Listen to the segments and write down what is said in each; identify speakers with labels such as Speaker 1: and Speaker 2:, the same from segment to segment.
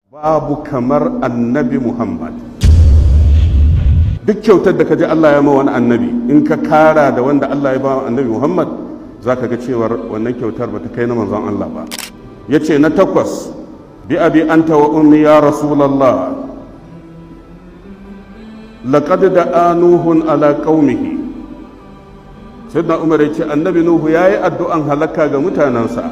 Speaker 1: Babu kamar Annabi Muhammad. Duk kyautar da ka ji Allah ya ma wani annabi, in ka kara da wanda Allah ya ba Annabi Muhammad, za ka ga cewar wannan kyautar ba ta kai na manzon Allah ba. Ya ce na takwas: "Bi abi anta wa ummi ya Rasulallah, laqad da'a Nuhun ala qaumihi." Sayyidina Umar ya ce Annabi Nuhu yayi addu'an halaka ga mutanensa,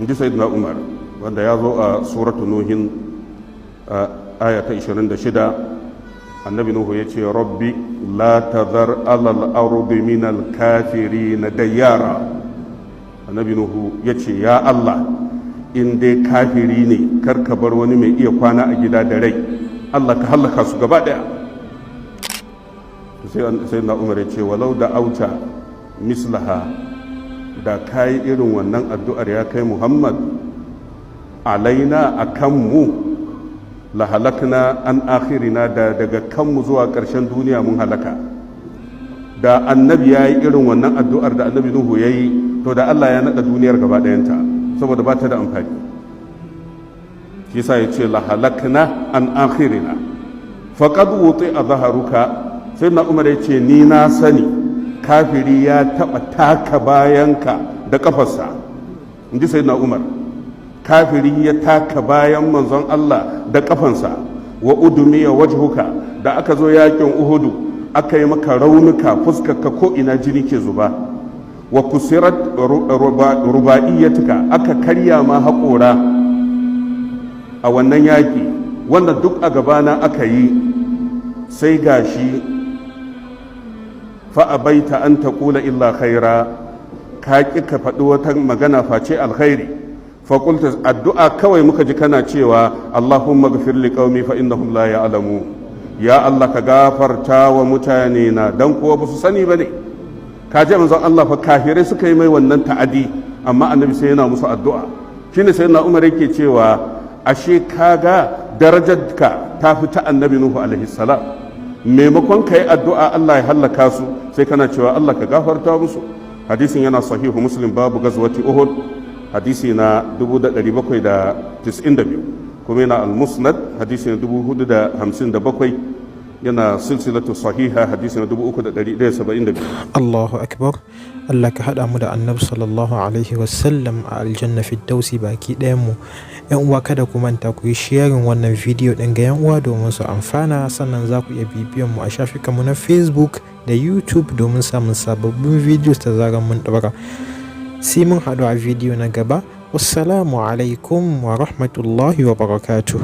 Speaker 1: inji Sayyidina Umar, wanda ya zo a Suratu Nuhin, aya ta 26. Annabi Nuhu ya ce: "Rabbi la tadhar alal ardi min al kafirin dayyara." Annabi Nuhu ya ce: "Ya Allah, in dai kafiri ne, kar ka bar wani mai iya kwana a gida da rai. Allah, ka hallaka su gaba daya." Sai na Umar ya ce: "Walau da auta mislaha, da kayi irin wannan addu'ar, ya kai Muhammad, alaina, a kanmu, la halakna an akhirina, da daga kanmu zuwa ƙarshen duniya mun halaka." Da Annabi ya yi irin wannan addu'ar da Annabi Nuhu ya yi, to da Allah ya naɗa duniyar gaba ɗayanta, saboda ba ta da amfani. Shi sa ya ce: "La halakna an akhirina faqad wuti'a zaharuka." Sai na Umar ya ce: "Ni na sani kafiri ya taɓa taka bayanka da ƙafarsa." In ji Sai na Umar, kafiri ya taka bayan manzon Allah da ƙafansa. "Wa udumiya wajhuka", da aka zo yakin Uhudu, aka yi maka raunuka, fuskarka ko ina jini ke zuba. "Wa kusirat rubaiyatuka", aka karya ma haƙora a wannan yaƙi, wanda duk a gabana aka yi. Sai gashi fa abaita an taqula illa khaira, ka ƙi ka faɗi wata magana face alkhairi. Faƙulta, addu'a kawai muka ji kana cewa: "Allahumma gafir li qaumi fa innahum la ya'lamu." Ya Allah, ka gafarta wa mutane na, dan kuwa ba su sani bane. Ka ji manzon Allah fa, kafirai suka yi mai wannan ta'adi, amma Annabi sai yana musu addu'a. Shine sai na Umar yake cewa, ashe kaga darajarka ta fi ta Annabi Nuhu alaihi salam. Maimakon ka yi addu'a Allah ya hallaka su, sai kana cewa Allah ka gafarta musu. Hadisin yana Sahihu Muslim, babu gazwati Uhud, hadisi na 792, kuma yana Al-Musnad, hadisi na 457, yana Silsilatu Sahiha, hadisi na 3172.
Speaker 2: Allahu akbar! Allah ka haɗa mu da Annabi sallallahu alaihi wasallam a Aljanna Firdausi baki ɗayan mu. Yan uwa, kada ku manta ku yi sharing wannan bidiyo ɗin ga yan uwa domin su amfana. Sannan za ku iya bibiyan mu a shafukanmu na Facebook da YouTube domin samun sababbin videos da zarar mun ɗaura. Sai mun haɗu a bidiyo na gaba. Wassalamu alaikum wa rahmatullahi wa barakatuh.